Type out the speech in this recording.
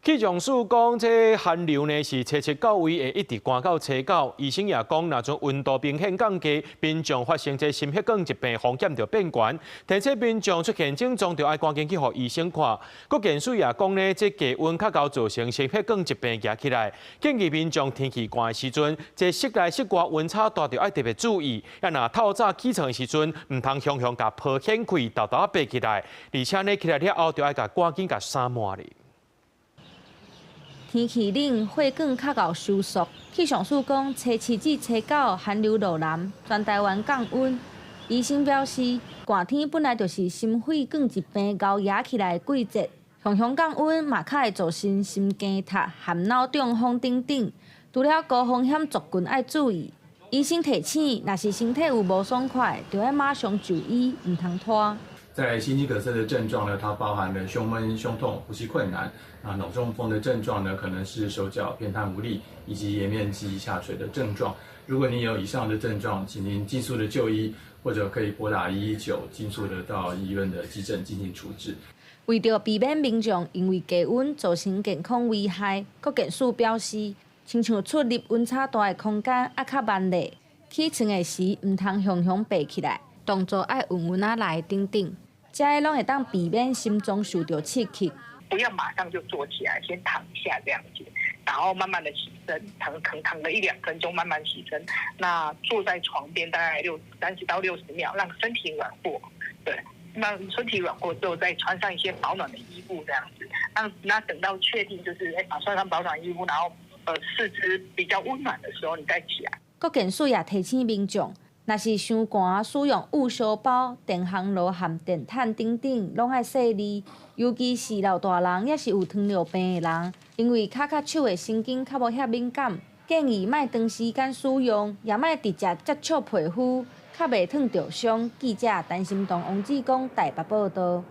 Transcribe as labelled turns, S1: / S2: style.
S1: 氣象署講，這寒流呢是初七到位會一直寒到初九。醫生也講，若陣溫度明顯降低，民眾發生這心血管疾病風險就變懸。提醒民眾出現症狀，就愛趕緊去予醫生看。國健署也講呢，這低溫較𠢕造成心血管疾病夯起來，建議民眾天氣寒的時陣，這室內室外溫差大，就愛特別注意。啊，若透早起床的時陣，毋通雄雄共被掀開，沓沓仔爬起來，而且呢起來了後，就愛共趕緊共衫換咧。
S2: 天氣冷，血管較𠢕收縮。氣象署講，初七至初九寒流落南，全台灣降溫。醫生表示，寒天本來就是心血管疾病𠢕夯起來的季節，雄雄降溫嘛較會造成心肌塌、含腦中風等等。除了高風險族群愛注意，醫生提醒，若是身體有無爽快，就愛馬上就醫，毋通拖。
S3: 在心肌梗塞的症狀呢，它包含了胸悶、胸痛、呼吸困難。啊，腦中風的症狀呢，可能是手腳偏癱無力以及顏面肌下垂的症狀。如果你有以上的症狀，請您盡速的就醫，或者可以撥打119，盡速的到醫院的急診進行處置。
S2: 為著避免民眾因為低溫造成健康危害，國健署表示，親像出入溫差大的空間愛較慢咧，起床的時毋通雄雄爬起來，動作愛穩穩仔來等等。這攏會當避免心臟受著刺激。
S4: 不要馬上就坐起來，先躺一下這樣子，然後慢慢的起身，躺躺躺個一兩分鐘，慢慢起身。那坐在床邊大概30到60秒，讓身體暖和。對，那身體暖和之後，再穿上一些保暖的衣物這樣子。那等到確定就是穿上保暖衣物，然後四肢比較溫暖的時候，你再起來。
S2: 國健署也提醒民眾，若是傷寒，使用捂燒包、電烘爐和電毯等等，攏愛細膩。尤其是老大人，抑是有糖尿病的人，因為跤跤手的神經較無遐敏感，建議莫長時間使用，也莫直接接觸皮膚，較袂燙著傷。記者陳心彤、王志剛台北報道。